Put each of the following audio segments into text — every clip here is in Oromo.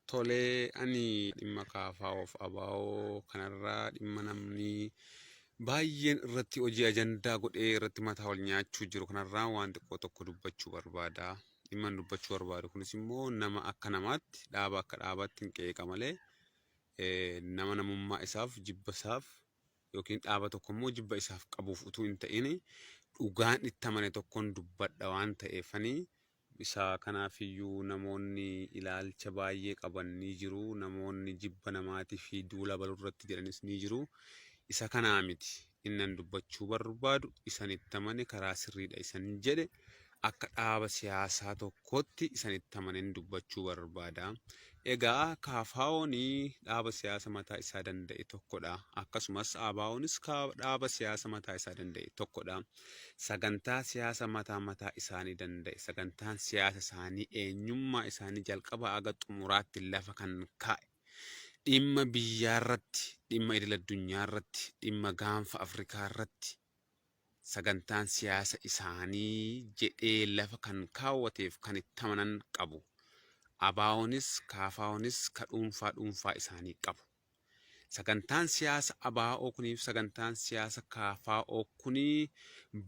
Tolee, ani dhimma KFOf ABO kanarraa dhimma namni baay'een irratti hojii ajandaa godhee irratti mataa wal nyaachuu jiru kanarraa waan xiqqoo tokko dubbachuu barbaada. Dhimma ani dubbachuu barbaadu kunis immoo nama akka namaatti, dhaaba akka dhaabaatti hin qeeqa malee nama namummaa isaaf, jibba isaaf yookiin dhaaba tokko immoo jibba isaaf qabuuf utuu hin ta'in dhugaan itti amane tokkon dubbadha waan ta'eefani. Isa kanaafiyyuu namoonni ilaalcha baay'ee qaban ni jiru. Namoonni jibba namaatii fi duula abalurratti jedhanis ni jiru. Isa kanaa miti. Innan dubbachuu barbaadu isan itti amane karaa sirriidha isan jedhe akka dhaaba siyaasaa tokkootti isan itti amanen dubbachuu barbaada. Egaa KFOn dhaaba siyaasa mataa isaa danda'e tokkodha. Akkasumas ABOnis dhaaba siyaasa mataa isaa danda'e tokkodha. Sagantaa siyaasa mataa mataa isaanii danda'e, sagantaan siyaasa isaanii eenyummaa isaanii jalqabaa haga xumuraatti lafa kan kaa'e, dhimma biyyaarratti, dhimma idil addunyaarratti, dhimma gaanfa Afrikaarratti sagantaan siyaasa isaanii jedhee lafa kan kaawwateef kan itti amanan qabu. ABOnis KFOnis ka dhuunfaa dhuunfaa isaanii qabu. Sagantaan siyaasa ABO kuniif sagantaan siyaasa KFO kuni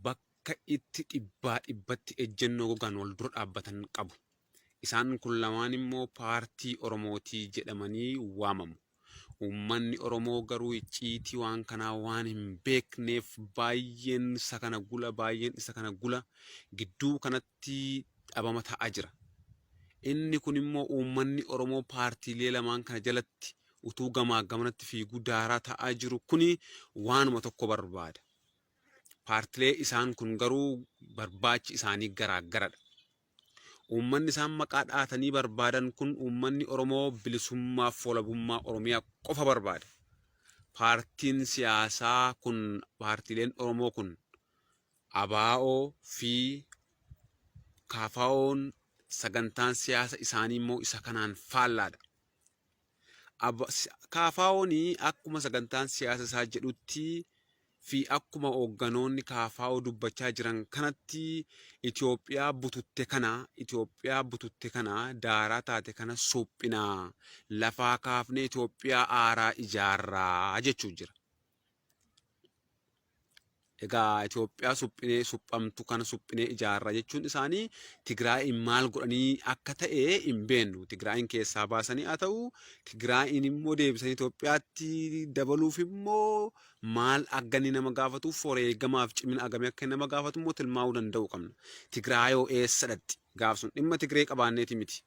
bakka itti dhibbaa dhibbatti ejjennoo gogaan wal dura dhaabbatan qabu. Isaan kun lamaan immoo paartii Oromootii jedhamanii waamamu. Uummanni Oromoo garuu icciitii waan kanaa waan hin beekneef baay'een isa kana gula baay'een isa kana gula gidduu kanatti dhabama ta'aa jira. Inni kun immoo uummanni Oromoo paartiilee lamaan kana jalatti utuu gamaa gamanatti fiiguu daaraa ta'aa jiru kuni waanuma tokko barbaada. Paartilee isaan kun garuu barbaachi isaanii garaa garadha. Uummanni isaan maqaa dhaatanii barbaadan kun uummanni Oromoo bilisummaaf walabummaa Oromiyaa qofa barbaada. Paartiin siyaasaa kun paartiileen Oromoo kun ABO fi KFOn sagantaan siyaasa isaanii immoo isa kanaan faallaadha. KFOn akkuma sagantaan siyaasa isaa jedhutti fi akkuma hoogganoonni KFO dubbachaa jiran kanatti Itoophiyaa bututte kana Itoophiyaa bututte kana daaraa taate kana suphinaa lafaa kaafnee Itoophiyaa aaraa ijaarraa jechuu jira. Egaa Itoophiyaa suphinee suphamtu kana suphinee ijaarra jechuun isaanii Tigraayiin maal godhanii akka ta'e hin beeknu. Tigraayiin keessaa baasanii haa ta'u, Tigraayiin immoo deebisanii Itoophiyaatti dabaluuf immoo maal akka inni nama gaafatuuf wareegamaaf cimina agamii akka inni nama gaafatu immoo tilmaamuu danda'uu qabna. Tigraayoo eessa dhaqxi? Gaaf sun dhimma Tigree qabaanneeti miti.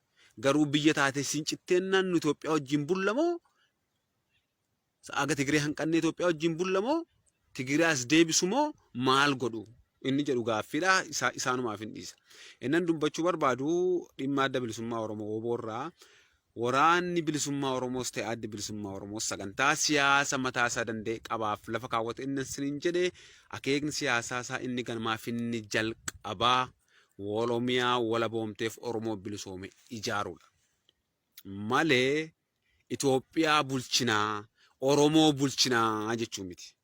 Garuu biyya taatee siin citteennaan nu Itoophiyaa wajjin bulla moo Aga Tigree hanqannee Itoophiyaa wajjin bulla moo Tigree as deebisu moo maal godhu inni jedhu gaaffiidha isa isaanumaaf hin dhiisa. Innan dubbachuu barbaadu dhimma adda bilisummaa Oromoo wbo irraa waraanni bilisummaa Oromoos ta'e addi bilisummaa Oromoos sagantaa siyaasa mataa isaa danda'e qabaaf lafa kaawwate inni sinin jedhe akeekni siyaasaa isaa inni ganamaaf inni jalqabaa Oromiyaa walaboomteef Oromoo bilisoome ijaaruudha. Malee Itoophiyaa bulchinaa, Oromoo bulchinaa jechuu miti.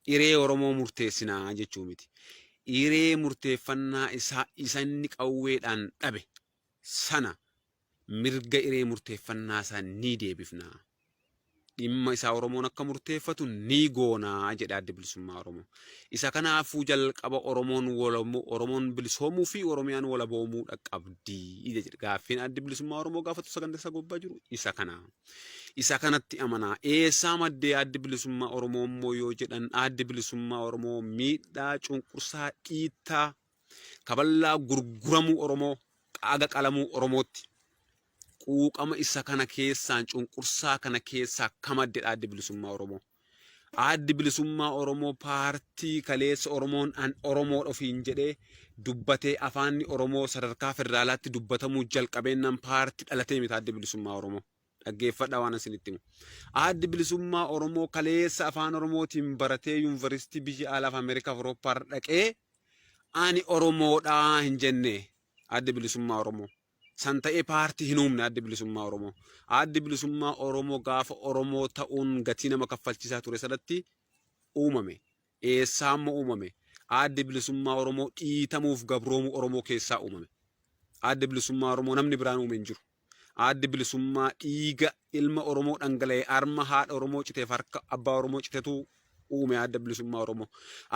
Hiree Oromoo murteessinaa jechuu miti. Hiree murteeffannaa isaa isa inni qawweedhaan dhabe sana mirga hiree murteeffannaa isaa ni deebifna. Dhimma isaa Oromoon akka murteeffatu ni goona jedhe Addi Bilisummaa Oromoo. Isa kanaafuu jalqaba Oromoon Oromoon bilisoomuu fi Oromiyaan walaboomuudha qabdi jedhe. Gaaffiin Addi Bilisummaa Oromoo gaafatu sagantaa isaa gubbaa jiru isa kana. Isa kanatti amanaa. Eessaa maddee Addi Bilisummaa Oromoo immoo yoo jedhan Addi Bilisummaa Oromoo miidhaa, cunqursaa, dhiittaa, kaballaa gurguramuu Oromoo, qaaga qalamuu Oromootti quuqama isa kana keessaan cunqursaa kana keessaa ka maddedha Addi Bilisummaa Oromoo. Addi Bilisummaa Oromoo paartii kaleessa Oromoon an Oromoodha ofiin jedhee dubbatee afaanni Oromoo sadarkaa federaalaatti dubbatamuu jalqabeennaan paartii dhalatee miti Addi Bilisummaa Oromoo. Dhaggeeffadhaa waan isinitti himu. Addi Bilisummaa Oromoo kaleessa afaan Oromootiin baratee yuunivarsiitii biyya alaaf Ameerikaaf Awurooppaa dhaqee ani Oromoodha hin jenne Addi Bilisummaa Oromoo. San ta'ee paartii hin uumne Addi Bilisummaa Oromoo. Addi Bilisummaa Oromoo gaafa Oromoo ta'uun gatii nama kaffalchiisaa ture sanatti uumame. Eessaa immoo uumame? Addi Bilisummaa Oromoo dhiitamuuf gabroomuu Oromoo keessaa uumame. Addi Bilisummaa Oromoo namni biraan uume hin jiru. Aaddi bilisummaa dhiiga ilma Oromoo dhangala'e harma haadha Oromoo citeef harka abbaa Oromoo citetu uume adda bilisummaa Oromoo.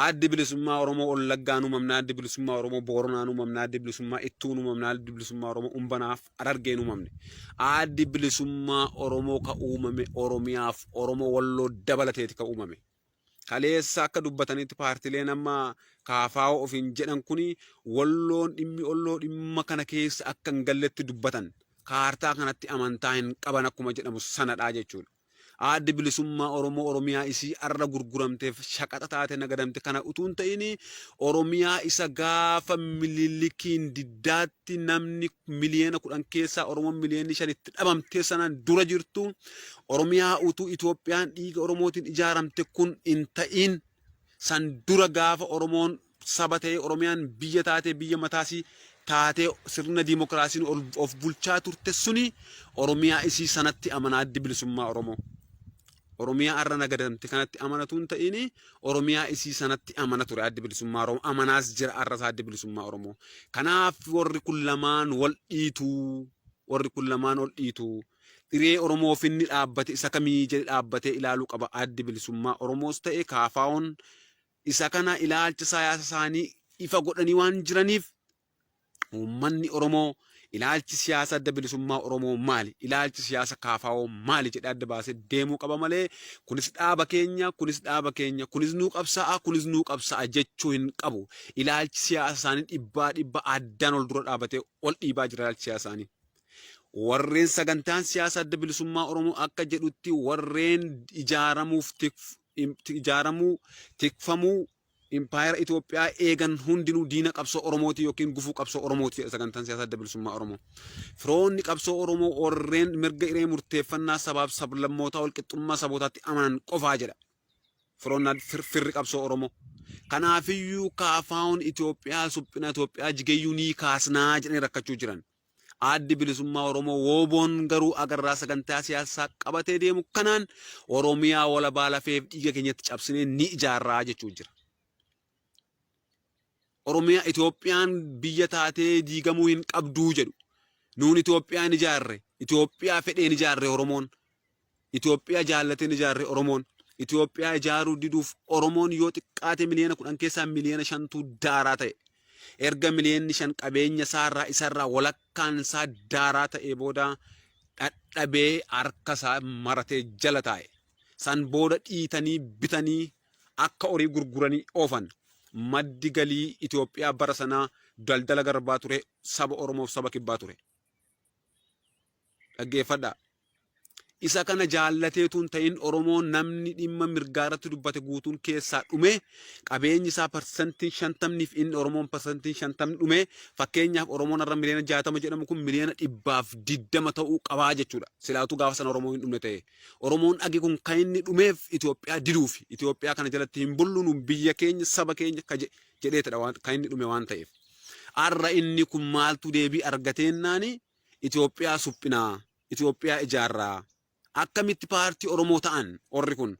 Addi bilisummaa Oromoo Wallaggaan uumamne, addi bilisummaa Oromoo Booranaan uumamne, addi bilisummaa Ittuun uumamne, addi bilisummaa Oromoo Umbanaaf Harargeen uumamne. Addi bilisummaa Oromoo ka uumame Oromiyaaf Oromoo Walloo dabalateeti ka uumame. Kaleessa akka dubbatanitti paartileen amma KFO ofiin jedhan kuni Walloon dhimmi Walloo dhimma kana keessa akka hin galletti dubbatan. Kaartaa kanatti amantaa hin qaban akkuma jedhamu sanadha jechuudha. Aaddi bilisummaa Oromoo Oromiyaa isii arra gurguramteef shaqaxa taate nagadamte kana utuu hin ta'in Oromiyaa isa gaafa Mililikiin diddaatti namni miliyoona 10 keessaa Oromoon miliyoonni 5 itti dhabamte sanaan dura jirtu Oromiyaa utuu Itoophiyaan dhiiga Oromootiin ijaaramte kun hin ta'in san dura gaafa Oromoon saba ta'ee Oromiyaan biyya taatee biyya mataasii taatee sirna diimokiraasiin of bulchaa turte suni Oromiyaa isii sanatti amana Addi Bilisummaa Oromoo. Oromiyaa har'a nagadamte kanatti amanatu hin ta'in Oromiyaa isii sanatti amana ture Addi Bilisummaa Oromoo amanaas jira har'as Addi Bilisummaa Oromoo. Kanaaf warri kun lamaan wal dhiitu warri kun lamaan wal dhiitu. Dhiree Oromoof inni dhaabbate isa kamii jedhe dhaabbatee ilaaluu qaba Addi Bilisummaa Oromoos ta'e KFO'n isa kana ilaalcha siyaasa isaanii ifa godhanii waan jiraniif uummanni Oromoo ilaalchi siyaasa Adda Bilisummaa Oromoo maali? Ilaalchi siyaasa KFO maali? Jedhee adda baasee deemuu qaba malee kunis dhaaba keenya, kunis dhaaba keenya, kunis nuu qabsaa'a, kunis nuu qabsaa'a jechuu hin qabu. Ilaalchi siyaasa isaanii dhibbaa dhibba addaan ol dura dhaabatee ol dhiibaa jira ilaalchi siyaasa isaanii. Warreen sagantaan siyaasa Adda Bilisummaa Oromoo akka jedhutti warreen ijaaramuuf ijaaramuu, tikfamuu impaayera Itoophiyaa eegan hundinuu diina qabsoo Oromooti yookiin gufuu qabsoo Oromooti jedha sagantaan siyaasa Adda Bilisummaa Oromoo. Firoonni qabsoo Oromoo warreen mirga hiree murteeffannaa sabaaf sablammootaa walqixxummaa sabootaatti amanan qofaa jedha. Firoonni firri qabsoo Oromoo. Kanaafiyyuu KFO'n Itoophiyaa suphina Itoophiyaa jigeyyuu ni kaasnaa jedhanii rakkachuu jiran. Addi Bilisummaa Oromoo WBOn garuu agarraa sagantaa siyaasaa qabatee deemu kanaan Oromiyaa walabaa lafeef dhiiga keenyatti cabsinee ni ijaarraa jechuu jira. Oromiyaa Itoophiyaan biyya taatee diigamuu hin qabduu jedhu. Nuun Itoophiyaan ijaarre, Itoophiyaa fedheen ijaarre Oromoon. Itoophiyaa jaallateen ijaarre Oromoon. Itoophiyaa ijaaruu diduuf Oromoon yoo xiqqaate miliyoona 10 keessaa miliyoona 5tu daaraa ta'e. Erga miliyoonni 5 qabeenya isaarraa isarraa walakkaan isaa daaraa ta'ee booda dhadhabee harka isaa maratee jala taa'e. San booda dhiitanii bitanii akka horii gurguranii oofan. Maddi galii Itoophiyaa bara sanaa daldala garbaa ture, saba Oromoof saba kibbaa ture. Dhaggeeffadhaa. Isa kana jaallateetu hin ta'in Oromoon namni dhimma mirgaa irratti dubbate guutuun keessaa dhume qabeenyi isaa 50%f inni Oromoon 50% dhume fakkeenyaaf Oromoon har'a miliyoona 60 jedhamu kun miliyoona 120 ta'uu qabaa jechuudha. Silaatuu gaafa sana Oromoon hin dhumne ta'e. Oromoon dhagi kun kan inni dhumeef Itoophiyaa diduufi. Itoophiyaa kana jalatti hin bullu nu biyya keenya saba keenya ka jedheetidha waan kan inni dhume waan ta'eef. Har'a inni kun maaltu deebii argateennaani Itoophiyaa suphinaa, Itoophiyaa ijaarraa. Akkamitti paartii Oromoo ta'an warri kun?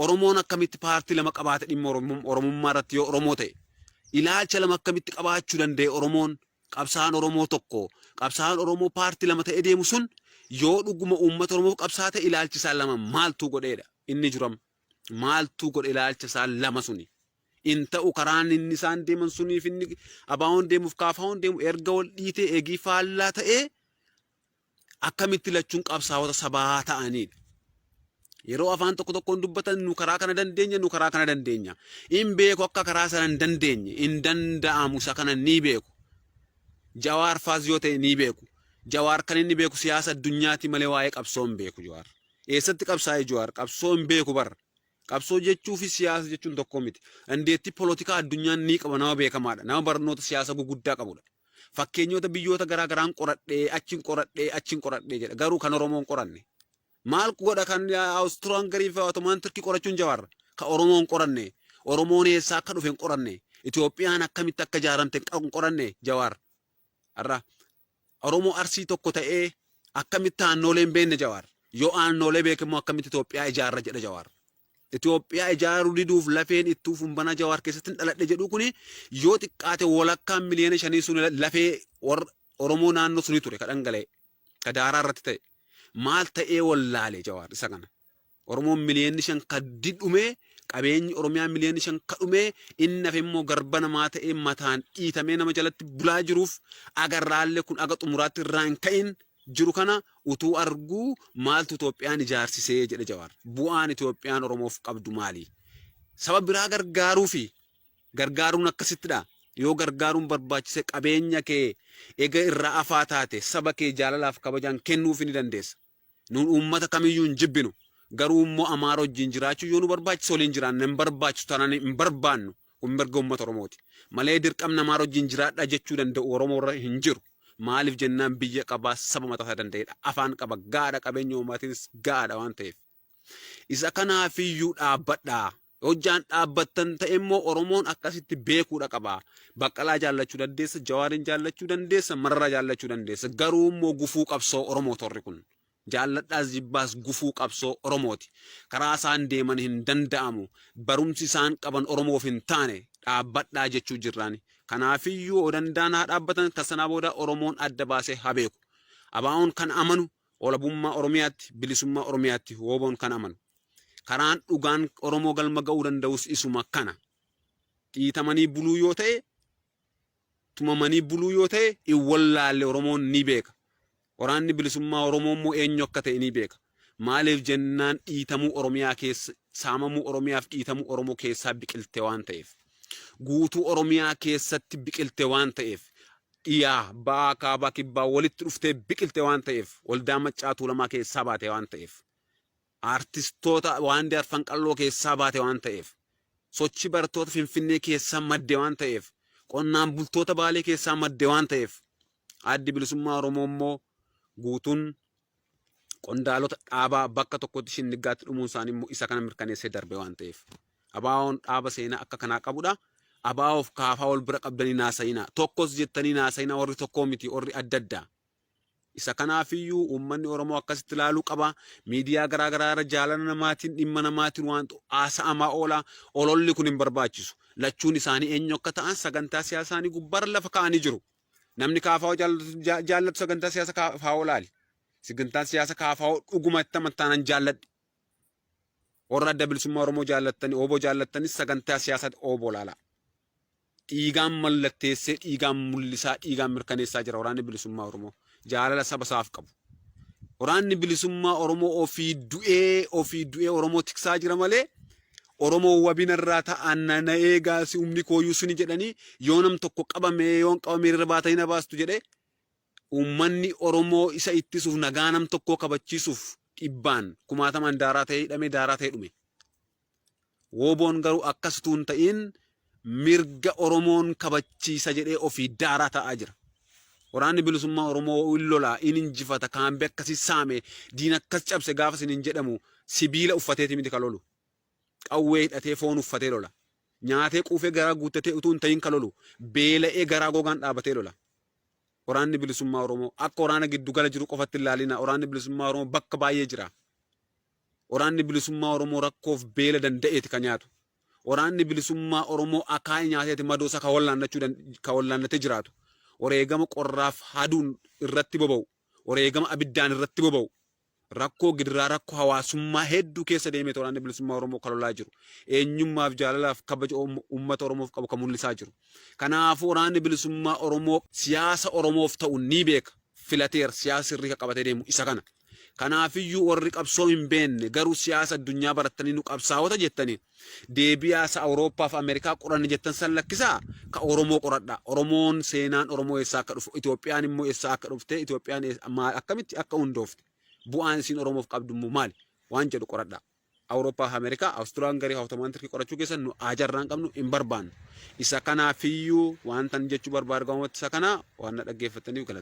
Oromoon akkamitti paartii lama qabaate dhimma Oromummaa irratti yoo Oromoo ta'e? Ilaalcha lama akkamitti qabaachuu danda'e Oromoon? Qabsaa'aan Oromoo tokko, qabsaa'aan Oromoo paartii lama ta'ee deemu sun yoo dhuguma uummata Oromoof qabsaa'aa ta'e ilaalchi isaa lama maaltu godheedha? Inni jiram maaltu godhe ilaalcha isaa lama suni? In ta'u karaan inni isaan deeman suniif inni ABO'n deemuuf KFO'n deemu erga wal dhiitee eegii faallaa ta'ee akkamitti lachuun qabsaa'ota sabaa ta'aniidha. Yeroo afaan tokko tokkoon dubbatan nu karaa kana dandeenya nu karaa kana dandeenya. In beeku akka karaa sana hin dandeenye hin danda'amu isa kana ni beeku. Jawaar faas yoo ta'e ni beeku. Jawaar kan inni beeku siyaasa addunyaati malee waa'ee qabsoo hin beeku Jawaar. Eessatti qabsaa'e Jawaar? Qabsoo hin beeku bara. Qabsoo jechuu fi siyaasa jechuun tokko miti. Dandeettii polotikaa addunyaan ni qaba nama beekamaadha. Nama barnoota siyaasa guguddaa qabudha. Fakkeenyota biyyoota garaa garaan qoradhee achiin qoradhee achiin qoradhee jedha. Garuu kan Oromoo hin qoranne. Maal godha kan Awustiroo Hangarii fi Otomaan Turkii qorachuun Jawaar? Kan Oromoo hin qoranne. Oromoon eessaa akka dhufe hin qoranne. Itoophiyaan akkamitti akka ijaaramte hin qoranne Jawaar. Har'a Oromoo Arsii tokko ta'ee akkamitti aannoolee hin beekne Jawaar. Yoo aannoolee beeke immoo akkamitti Itoophiyaa ijaarra jedha Jawaar. Itoophiyaa ijaaruu diduuf lafeen ittuu fumbanaa Jawaar keessatti hin dhaladhe jedhu kuni yoo xiqqaate walakkaan miliyoona 5 sun lafee warra Oromoo naannoo sunii ture ka dhangala'e. Ka daaraa irratti ta'e. Maal ta'ee wallaale Jawaar isa kana. Oromoon miliyoonni 5 ka dhumee, qabeenyi Oromiyaa miliyoonni 5 ka dhumee, inni hafe immoo garba namaa ta'ee mataan dhiitamee nama jalatti bulaa jiruuf agarraallee kun aga xumuraatti irraa hin ka'in jiru kana utuu arguu maaltu Itoophiyaan ijaarsisee jedhe Jawaar. Bu'aan Itoophiyaan Oromoof qabdu maali? Saba biraa gargaaruu fi gargaaruun akkasittidha. Yoo gargaaruun barbaachise qabeenya kee ega irraa afaa taate saba kee jaalalaaf kabajaan kennuufi ni dandeessa. Nuun uummata kamiyyuu hin jibbinu. Garuu immoo Amaara wajjin jiraachuu yoo nu barbaachise waliin jiraanna, hin barbaachisu taanaan hin barbaannu. Kun mirga uummata Oromooti. Malee dirqamni Amaara wajjin jiraadhaa jechuu danda'u Oromoo irra hin jiru. Maaliif jennaan biyya qabaa, saba mataa isaa danda'edha. Afaan qaba, gaadha, qabeenya uumaatiinis gaadha waan ta'eef. Isa kanaafiyyuu dhaabbadhaa. Hojjaan dhaabbattan ta'e immoo Oromoon akkasitti beekuudha qaba. Baqqalaa jaallachuu dandeessa, Jawaarin jaallachuu dandeessa, Mararaa jaallachuu dandeessa. Garuu immoo gufuu qabsoo Oromoo torri kun. Jaalladhaas jibbaas gufuu qabsoo Oromooti. Karaa isaan deeman hin danda'amu. Barumsi isaan qaban Oromoof hin taane, dhaabbadhaa jechuu jirraani. Kanaafiyyuu yoo danda'an haa dhaabbatan, kan sanaa booda Oromoon adda baasee haa beeku. ABO'n kan amanu walabummaa Oromiyaatti, bilisummaa Oromiyaatti WBO'n kan amanu. Karaan dhugaan Oromoo galma ga'uu danda'us isuma kana. Dhiitamanii buluu yoo ta'e, tumamanii buluu yoo ta'e hin wallaalle Oromoon ni beeka. Waraanni bilisummaa Oromoo immoo eenyu akka ta'e ni beeka. Maaliif jennaan dhiitamuu Oromiyaa keessa, saamamuu Oromiyaaf dhiitamuu Oromoo keessaa biqilte waan ta'eef. Guutuu Oromiyaa keessatti biqilte waan ta'eef. Dhiyaa, ba'aa, kaabaa, kibbaa walitti dhuftee biqilte waan ta'eef. Waldaa Maccaa Tuulamaa keessaa baate waan ta'eef. Aartistoota Waandee Arfan Qalloo keessaa baate waan ta'eef. Sochii barattoota Finfinnee keessaa madde waan ta'eef. Qonnaan bultoota Baalee keessaa madde waan ta'eef. Addi Bilisummaa Oromoo immoo guutuun qondaalota dhaabaa bakka tokkotti shindiggaatti dhumuun isaanii immoo isa kana mirkaneessee darbe waan ta'eef. ABO'n dhaaba seenaa akka kanaa qabudha. ABOf kaafaa wal bira qabdanii naasa'inaa. Tokkos jettanii naasa'inaa, warri tokkoo miti, warri adda addaa. Isa kanaafiyyuu uummanni Oromoo akkasitti ilaaluu qaba. Miidiyaa garaa garaa irra jaalala namaatiin, dhimma namaatiin waan haasa'amaa oola. Ololli kun hin barbaachisu. Lachuun isaanii eenyu akka ta'an sagantaa siyaasaa isaanii gubbaarra lafa kaa'anii jiru. Namni KFO jaallatu sagantaa siyaasa KFO laali. Sagantaan siyaasa KFO dhuguma itti amantaanan jaalladhi. Warra Adda Bilisummaa Oromoo jaallattanii, OBO jaallattanis sagantaa siyaasaa OBO laala. Dhiigaan mallatteessee, dhiigaan mul'isaa, dhiigaan mirkaneessaa jira Waraanni Bilisummaa Oromoo. Jaalala saba isaaf qabu. Waraanni Bilisummaa Oromoo ofii du'ee, ofii du'ee Oromoo tiksaa jira malee Oromoo wabina irraa ta'an na eegaa si humni kooyyuu suni jedhanii yoo nam tokko qabame yoon qabame irra baatanii na baastu jedhee uummanni Oromoo isa ittisuuf, nagaa nam tokkoo kabachiisuuf dhibbaan kumaatamaan daaraa ta'ee hidhamee, daaraa ta'ee dhume. WBOn garuu akkas utuu hin ta'in mirga Oromoon kabachiisa jedhee ofii daaraa ta'aa jira. Waraanni Bilisummaa Oromoo in lola, in injifata, kaambii akkasii saame, diina akkas cabse gaafa isin hin jedhamu sibiila uffateeti miti ka lolu. Qawwee hidhatee, foon uffatee lola. Nyaatee quufee garaa guuttatee utuu hin ta'in ka lolu, beela'ee garaa gogaan dhaabatee lola. Waraanni Bilisummaa Oromoo akka waraana giddugala jiru qofatti hin ilaalina. Waraanni Bilisummaa Oromoo bakka baay'ee jira. Waraanni Bilisummaa Oromoo rakkoof beela danda'eeti ka nyaatu. Waraanni Bilisummaa Oromoo akaayii nyaateeti madoo isaa ka wallaannatee jiraatu. Wareegama qorraaf haduun irratti boba'u. Wareegama abiddaan irratti boba'u. Rakkoo gidiraa, rakkoo hawaasummaa hedduu keessa deemeeti Waraanni Bilisummaa Oromoo ka lolaa jiru. Eenyummaaf, jaalalaaf kabaja uummata Oromoof qabu ka mul'isaa jiru. Kanaafuu Waraanni Bilisummaa Oromoo siyaasa Oromoof ta'u ni beeka. Filateera, siyaasa sirrii ka qabatee deemu isa kana. Kanaafiyyuu warri qabsoo hin beekne garuu siyaasa addunyaa barattanii nu qabsaa'ota jettanii deebi'aa, isa Awurooppaa fi Ameerikaa qoranne jettan san lakkisaa, ka Oromoo qoradhaa. Oromoon, seenaan Oromoo eessaa akka dhufu, Itoophiyaan immoo eessaa akka dhufte, Itoophiyaan maal, akkamitti akka hundoofte, bu'aan isiin Oromoof qabdu immoo maali waan jedhu qoradhaa. Awurooppaa fi Ameerikaa, Awustiraan garii Ottomaan Turkii qorachuu keessan nu aajarraa hin qabnu, hin barbaannu. Isa kanaafiyyuu wanta jechuu barbaadu gabaabumatti isa kana. Waan na dhaggeeffattaniif galata.